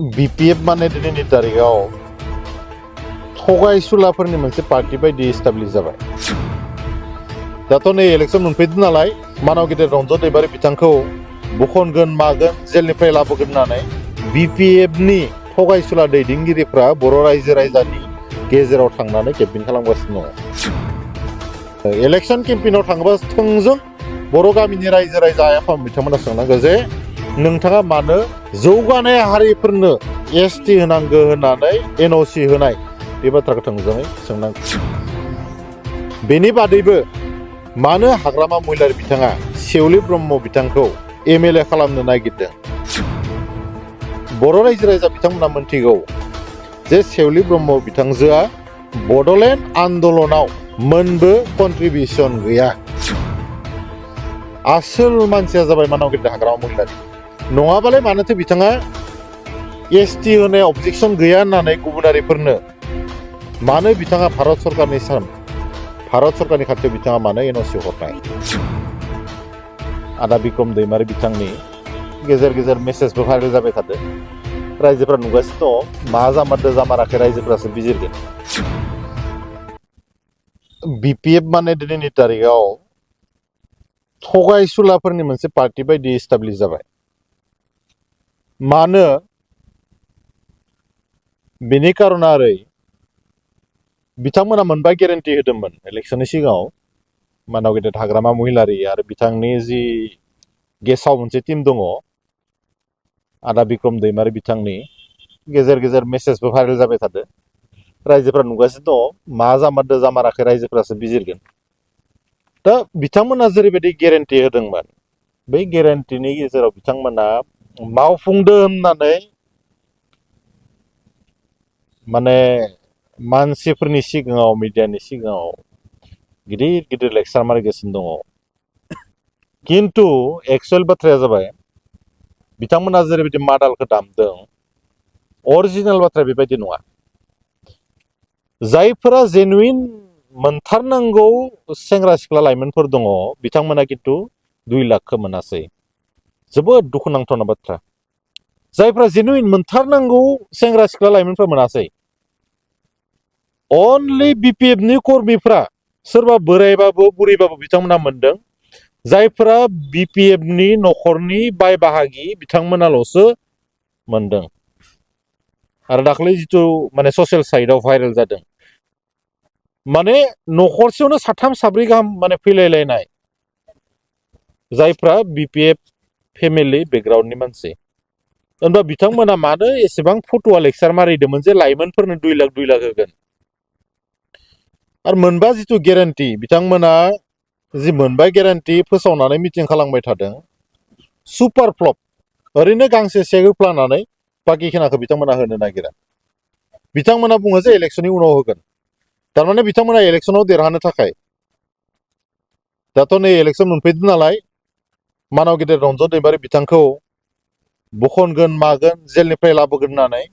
BPF माने दिनैनि तारिखाव थगायसुलाफोरनि मोनसे पार्टी बायदि इस्टाब्लिश जाबाय। दाथ' नै इलेक्सन मोनफैदों नालाय मानाव गेदेर रन्जन दैमारि बिथांखौ बखनगोन मागोन जेलनिफ्राय लाबोगोन होननानै BPFनि थगायसुला दैदेनगिरिफ्रा बर' रायजो राजानि गेजेराव थांनानै केम्पेइन खालामगासिनो दङ। इलेक्सन केम्पेइनाव थाङोबा थोंजों बर' गामिनि रायजो राजा आफाद बिथांमोना सोंनांगौ जे नोंथाङा मानो जौगानाय हारिफोरनो ST होनांगौ होननानै NOC होनाय बे बाथ्राखौ थोंजोङै सोंनांगौ। बेनि बादैबो मानो हाग्रामा महिलारि बिथाङा सेवलि ब्रह्म बिथांखौ MLA खालामनो नागिरदों। बर' रायजो राजा बिथांमोना मोनथिगौ जे सेवलि ब्रह्म बिथांजोआ बड'लेण्ड आन्दलनाव मोनबो कन्ट्रिबिउसन गैया। आसोल मानसिया जाबाय मानाव गेदेर हाग्रामा महिलारि। नङाबालाय मानोथो बिथाङा ST होनाय अबजेक्सन गैया होननानै गुबुनारिफोरनो मानो बिथाङा भारत सरकारनि खाथियाव बिथाङा मानो NOC हरनाय। आदा बिक्रम दैमारि बिथांनि गेजेर गेजेर मेसेजबो भाइरेल जाबाय थादों। रायजोफ्रा नुगासिनो दङ मा जामारदो जामाराखै रायजोफ्रासो बिजिरगोन। BPF माने दिनैनि तारिखाव थगायसुलाफोरनि मोनसे पार्टी बायदि इस्टाब्लिश जाबाय। मानो बेनि कारना ओरै बिथांमोना मोनबा गेरेन्टि होदोंमोन इलेक्सननि सिगाङाव मानाव गेदेर हाग्रामा महिलारि आरो बिथांनि जि गेसाव मोनसे टिम दङ आदा बिक्रम दैमारि बिथांनि गेजेर गेजेर मेसेजबो भाइरेल जाबाय थादों। रायजोफ्रा नुगासिनो दङ मा जामारदो जामाराखै रायजोफ्रासो बिजिरगोन। दा बिथांमोना जेरैबायदि गेरेन्टि होदोंमोन बै गेरेन्टिनि गेजेराव बिथांमोना मावफुंदो होननानै माने मानसिफोरनि सिगाङाव मिडियानि सिगाङाव गिदिर गिदिर लेक्सार मारिगासिनो दङ। खिन्थु एक्सुवेल बाथ्राया जाबाय बिथांमोना जेरैबायदि मादालखौ दामदों अरिजिनेल बाथ्राया बेबायदि नङा। जायफोरा जेनुइन मोनथारनांगौ सेंग्रा सिख्ला लाइमोनफोर दङ बिथांमोना खिन्थु 2 लाखखौ मोनासै। जोबोद दुखुनांथावना बाथ्रा। जायफ्रा जेनुइन मोनथारनांगौ सेंग्रा सिख्ला लाइमोनफ्रा मोनासै। अनलि BPFनि कर्मीफ्रा सोरबा बोरायबाबो बुरैबाबो बिथांमोना मोनदों। जायफोरा BPFनि न'खरनि बाय बाहागि बिथांमोनाल'सो मोनदों। आरो दाखालि जिथु माने ससियेल साइटआव भाइरेल जादों माने न'खरसेयावनो 3 4 गाहाम माने फैलायलायनाय जायफ्रा BPF फेमिलि बेकग्राउन्डनि मानसि। होनबा बिथांमोना मानो एसेबां फट'आ लेक्सार मारिदोंमोन जे लाइमोनफोरनो 2 लाख होगोन। आरो मोनबा जिथु गेरेन्टि बिथांमोना जि मोनबा गेरेन्टि फोसावनानै मिटिं खालामबाय थादों सुपार फ्लप। ओरैनो गांसे चेक होफ्लानानै बाखि खिनाखौ बिथांमोना होनो नागिरा। बिथांमोना बुङो जे इलेक्सननि उनाव होगोन। थारमाने बिथांमोना इलेक्सनाव देरहानो थाखाय दाथ' नै इलेक्सन मोनफैदों नालाय मानाव गेदेर रन्जन दैमारि बिथांखौ बखनगोन मागोन जेलनिफ्राय लाबोगोन होननानै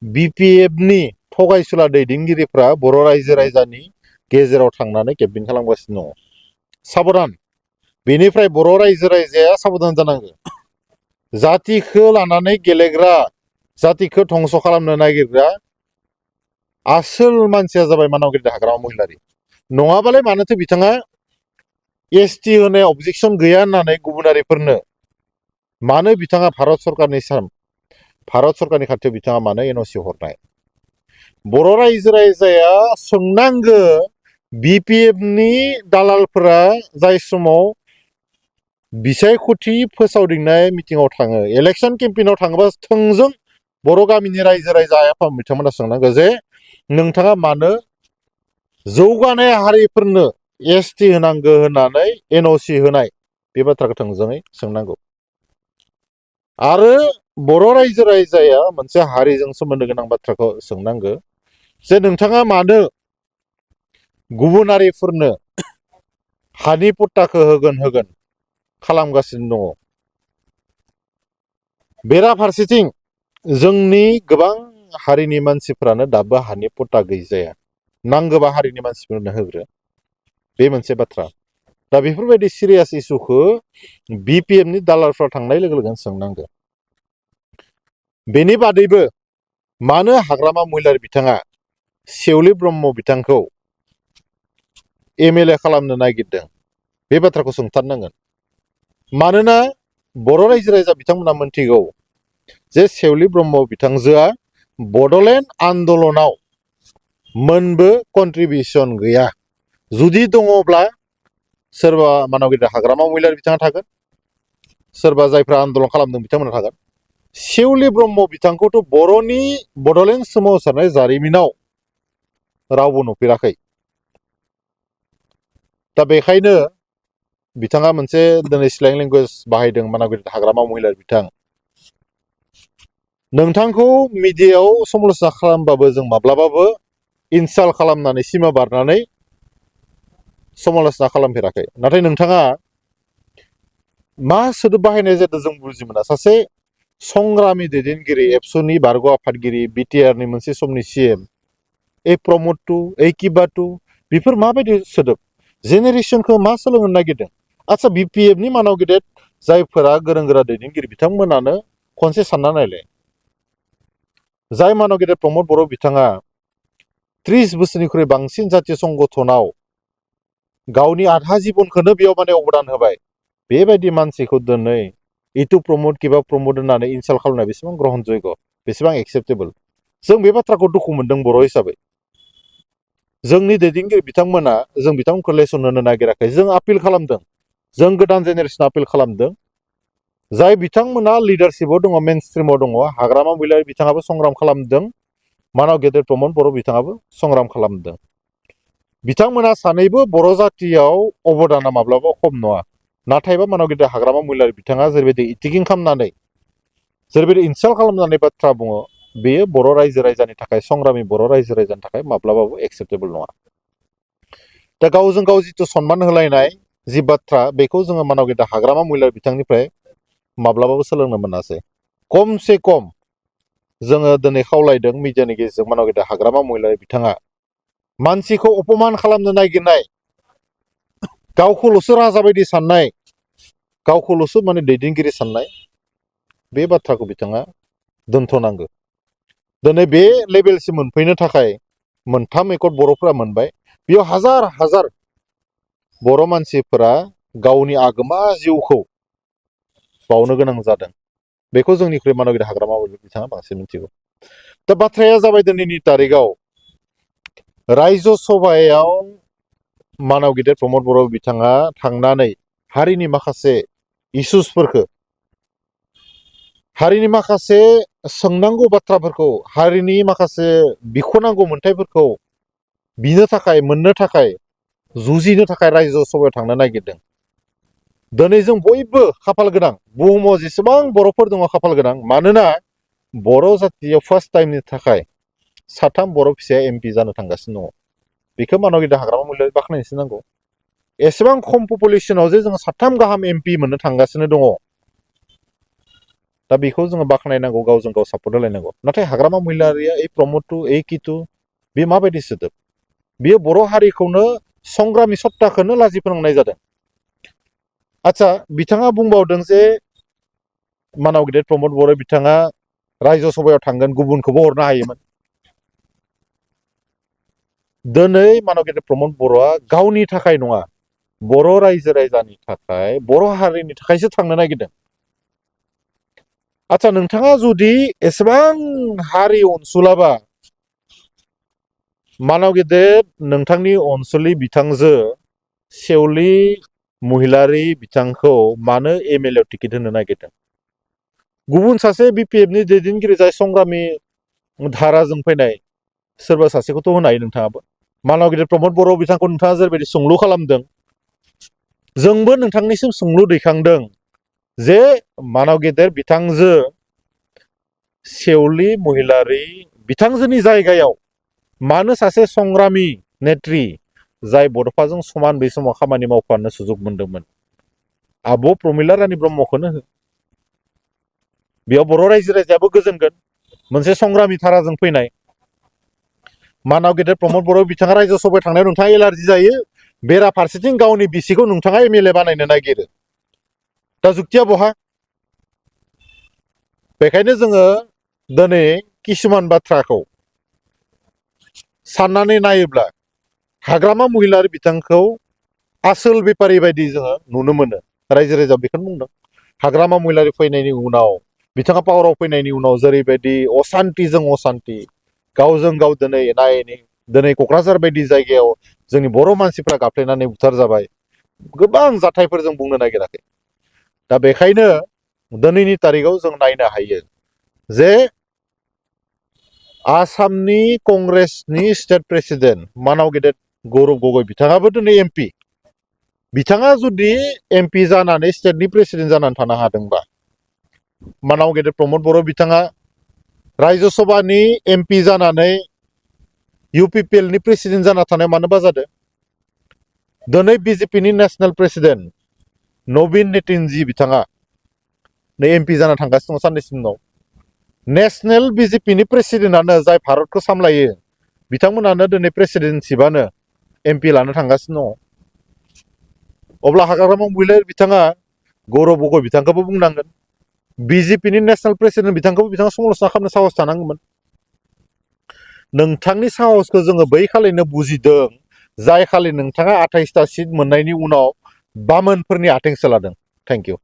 BPFनि थगायसुला दैदेनगिरिफ्रा बर' रायजो राजानि गेजेराव थांनानै केम्पेइन खालामगासिनो दङ। साबधान बेनिफ्राय बर' रायजो राजाया साबधान जानांगौ। जातिखौ लानानै गेलेग्रा जातिखौ धंस खालामनो नागिरग्रा आसोल मानसिया जाबाय मानाव गेदेर हाग्रामा महिलारि। नङाबालाय मानोथो बिथाङा ST होनाय अबजेक्सन गैया होननानै गुबुनारिफोरनो मानो बिथाङा भारत सरकारनि खाथियाव बिथाङा मानो NOC हरनाय। बर' रायजो राजाया सोंनांगो BPFनि दालालफोरा जाय समाव बिसायख'थि फोसावदिंनाय मिटिङाव थाङो इलेक्सन केम्पेइनाव थाङोबा थोंजों बर' गामिनि रायजो राजा आफाद बिथांमोना सोंनांगौ जे नोंथाङा मानो जौगानाय हारिफोरनो ST होनांगौ होननानै NOC होनाय बे बाथ्राखौ थोंजोङै सोंनांगौ। आरो बर' रायजो राजाया मोनसे हारिजों सोमोन्दो गोनां बाथ्राखौ सोंनांगौ जे नोंथाङा मानो गुबुनारिफोरनो हानि पट्टाखौ होगोन खालामगासिनो दङ। बेराफारसेथिं जोंनि गोबां हारिनि मानसिफ्रानो दाबो हानि पट्टा गैजाया। नांगौबा हारिनि मानसिफोरनो होग्रो बे मोनसे बाथ्रा। दा बेफोरबायदि सिरियास इस्युखौ BPFनि दालालफ्रा थांनाय लोगो लोगोनो सोंनांगौ। बेनि बादैबो मानो हाग्रामा महिलारि बिथाङा सेवलि ब्रह्म बिथांखौ MLA खालामनो नागिरदों बे बाथ्राखौ सोंथारनांगोन। मानोना बर' रायजो राजा बिथांमोना मोनथिगौ जे सेवलि ब्रह्म बिथांजोआ बड'लेण्ड आन्दलनाव मोनबो कन्ट्रिबिउसन गैया। जुदि दङब्ला सोरबा मानव गेदेर हाग्रामा महिलारि बिथाङा थागोन, सोरबा जायफ्रा आन्दलन खालामदों बिथांमोना थागोन। सेवलि ब्रह्म बिथांखौथ' बर'नि बड'लेण्ड सोमावसारनाय जारिमिनाव रावबो नुफेराखै। दा बेखायनो बिथाङा मोनसे दिनै स्लें लेंगुवेज बाहायदों मानव गेदेर हाग्रामा महिलारि बिथां। नोंथांखौ मिडियायाव समालोचना खालामबाबो जों माब्लाबाबो इनसाल्ट खालामनानै सिमा बारनानै समालोचना खालामफेराखै। नाथाय नोंथाङा मा सोदोब बाहायनाय जादों जों बुजि मोना। सासे संग्रामि दैदेनगिरि, एबसुनि बारग' आफादगिरि, बिटिआरनि मोनसे समनि CM, ए प्रमद टु, ए किबा टु, बेफोर माबायदि सोदोब? जेनेरेसनखौ मा सोलोंनो नागिरदों? आচ্ছা BPFनि मानव गेदेर जायफोरा गोरों गोरा दैदेनगिरि बिथांमोनानो खनसे सानना नायलाय। जाय मानव गेदेर प्रमद बर' बिथाङा 30 बोसोरनिख्रुइ बांसिन जातीय संगठनाव गावनि आधा जिबनखौनो बेयाव माने अबदान होबाय, बेबायदि मानसिखौ दिनै इटु प्रमद किबा प्रमद होननानै इनसाल्ट खालामनाय बेसेबां ग्रहनजयग', बेसेबां एक्सेप्टेबल? जों बे बाथ्राखौ दुखु मोनदों बर' हिसाबै। जोंनि दैदेनगिरि बिथांमोना जों बिथांमोनखौ लेसन होनो नागिराखै, जों आपिल खालामदों, जों गोदान जेनेरेसन आपिल खालामदों। जाय बिथांमोना लिडारशिपआव दङ, मेन स्ट्रिमाव दङ, हाग्रामा महिलारि बिथाङाबो संग्राम खालामदों, मानव गेदेर प्रमद बर' बिथाङाबो संग्राम खालामदों। बिथांमोना सानैबो बर' जातियाव अबदाना माब्लाबा खम नङा। नाथायबा मानव गेदेर हाग्रामा महिलारि बिथाङा जेरैबायदि इटिकिं खालामनानै, जेरैबायदि इनसाल्ट खालामनानै बाथ्रा बुङो, बेयो बर' रायजो राजानि थाखाय, संग्रामि बर' रायजो राजानि थाखाय माब्लाबाबो एक्सेप्टेबल नङा। दा गावजों गाव जिथु सनमान होलायनाय जि बाथ्रा, बेखौ जोङो मानव गेदेर हाग्रामा महिलारि बिथांनिफ्राय माब्लाबाबो सोलोंनो मोनासै। खमसे खम जोङो दिनै खावलायदों मिडियानि गेजेरजों मानव गेदेर हाग्रामा महिलारि बिथाङा मानसिखौ अपमान खालामनो नागिरनाय, गावखौल'सो राजा बायदि साननाय, गावखौल'सो माने दैदेनगिरि साननाय, बे बाथ्राखौ बिथाङा दोनथ'नांगौ। दिनै बे लेभेलसिम मोनफैनो थाखाय 3 एकड़ बर'फोरा मोनबाय। बेयाव हाजार हाजार बर' मानसिफोरा गावनि आगोमा जिउखौ बावनो गोनां जादों। बेखौ जोंनिख्रुइ मानव गेदेर हाग्रामा बिथाङा बांसिन मिथिगौ। दा बाथ्राया जाबाय दिनैनि तारिखआव रायजो सभायाव मानव गेदेर प्रमद बर' बिथाङा थांनानै हारिनि माखासे इसुसफोरखौ, हारिनि माखासे सोंनांगौ बाथ्राफोरखौ, हारिनि माखासे बिख'नांगौ मोन्थायफोरखौ बिनो थाखाय, मोननो थाखाय, जुजिनो थाखाय रायजो सभायाव थांनो नागिरदों। दिनै जों बयबो खाफाल गोनां, बुहुमाव जेसेबां बर'फोर दङ खाफाल गोनां, मानोना बर' जातियाव फार्स्ट टाइमनि थाखाय 3 बर' फिसाया MP जानो थांगासिनो दङ। बेखौ मानव गेदेर हाग्रामा महिलारि बाख्नायनोसो नांगौ। एसेबां खम पपुलेसनाव जे जोङो 3 गाहाम MP मोननो थांगासिनो दङ। दा बेखौ जोङो बाख्नायनांगौ, गावजों गाव सापर्ट होलायनांगौ। नाथाय हाग्रामा महिलारिया ए प्रमद टु, ए किटु, बे माबायदि सोदोब? बेयो बर' हारिखौनो, संग्रामि सत्ताखौनो लाजि फोनांनाय जादों। आচ্ছা बिथाङा बुंबावदों जे मानव गेदेर प्रमद बर' बिथाङा रायजो सभायाव थांगोन, गुबुनखौबो हरनो हायोमोन। दिनै मानव गेदेर प्रमद बर'आ गावनि थाखाय नङा, बर' रायजो राजानि थाखाय, बर' हारिनि थाखायसो थांनो नागिरदों। आচ্ছা नोंथाङा जुदि एसेबां हारि अनसुलाबा, मानव गेदेर नोंथांनि अनसुलि बिथांजो सेवलि महिलारि बिथांखौ मानो MLA टिकेट होनो नागिरदों? गुबुन सासे BPFनि दैदेनगिरि, जाय संग्रामि धाराजों फैनाय सोरबा सासेखौथ' होनो हायो नोंथाङाबो। मानव गेदेर प्रमद बर' बिथांखौ नोंथाङा जेरैबायदि सोंलु खालामदों, जोंबो नोंथांनिसिम सोंलु दैखांदों जे मानव गेदेर बिथांजो सेवलि महिलारि बिथांजोनि जायगायाव मानो सासे संग्रामि नेत्री, जाय बड'फाजों समान बै समाव खामानि मावफानो सुजुग मोनदोंमोन, आब' प्रमिला रानी ब्रह्मखौनो हो। बेयाव बर' रायजो राजायाबो गोजोनगोन, मोनसे संग्रामि धाराजों फैनाय। मानव गेदेर प्रमद बर' बिथाङा रायजो सभायाव थांनायाव नोंथाङा एलार्जि जायो, बेराफारसेथिं गावनि बिसिखौ नोंथाङा MLA बानायनो नागिरो। दा जुक्तिया बहा? बेखायनो जोङो दिनै किसुमान बाथ्राखौ साननानै नायोब्ला हाग्रामा महिलारि बिथांखौ आसोल बेपारि बायदि जोङो नुनो मोनो। रायजो राजा बेखौनो बुंदों। हाग्रामा महिलारि फैनायनि उनाव बिथाङा पावाराव फैनायनि उनाव जेरैबायदि असान्तिजों असान्ति गावजों गाव दिनै एना एनि दिनै क'क्राझार बायदि जायगायाव जोंनि बर' मानसिफ्रा गाफ्लेनानै बुथार जाबाय। गोबां जाथायफोर जों बुंनो नागिराखै। दा बेखायनो दिनैनि तारिखाव जों नायनो हायो जे आसामनि कंग्रेसनि स्टेट प्रेसिडेन्ट मानाव गेदेर गौरब गगৈ बिथाङाबो दिनै एमपि। बिथाङा जुदि एमपि जानानै स्टेटनि प्रेसिडेन्ट जानानै थानो हादोंबा मानाव गेदेर प्रमद बर' बिथाङा रायजो सभानि एमपि जानानै इउपिपिएलनि प्रेसिडेन्ट जाना थानाय मानोबा जादों दिनै बिजेपिनि नेसनेल प्रेसिडेन्ट नवीन नितिनजी बिथाङा नै एमपि जाना थांगासिनो दङ साननैसोनि उनाव। नेसनेल बिजेपिनि प्रेसिडेन्टआनो जाय भारतखौ सामलायो बिथांमोनानो दिनै प्रेसिडेन्टशिपआनो एमपि लानो थांगासिनो दङ। अब्ला हाग्रामा महिलारि बिथाङा गौरब गगৈ बिथांखौबो बुंनांगोन। बिजेपिनि नेसनेल प्रेसिडेन्ट बिथांखौबो बिथाङा समालोचना खालामनो साहस थानांगौमोन। नोंथांनि साहसखौ जोङो बै खालिनो बुजिदों जाय खालि नोंथाङा 28टा सिट मोननायनि उनाव बामोनफोरनि आथिं सोलादों। Thank you.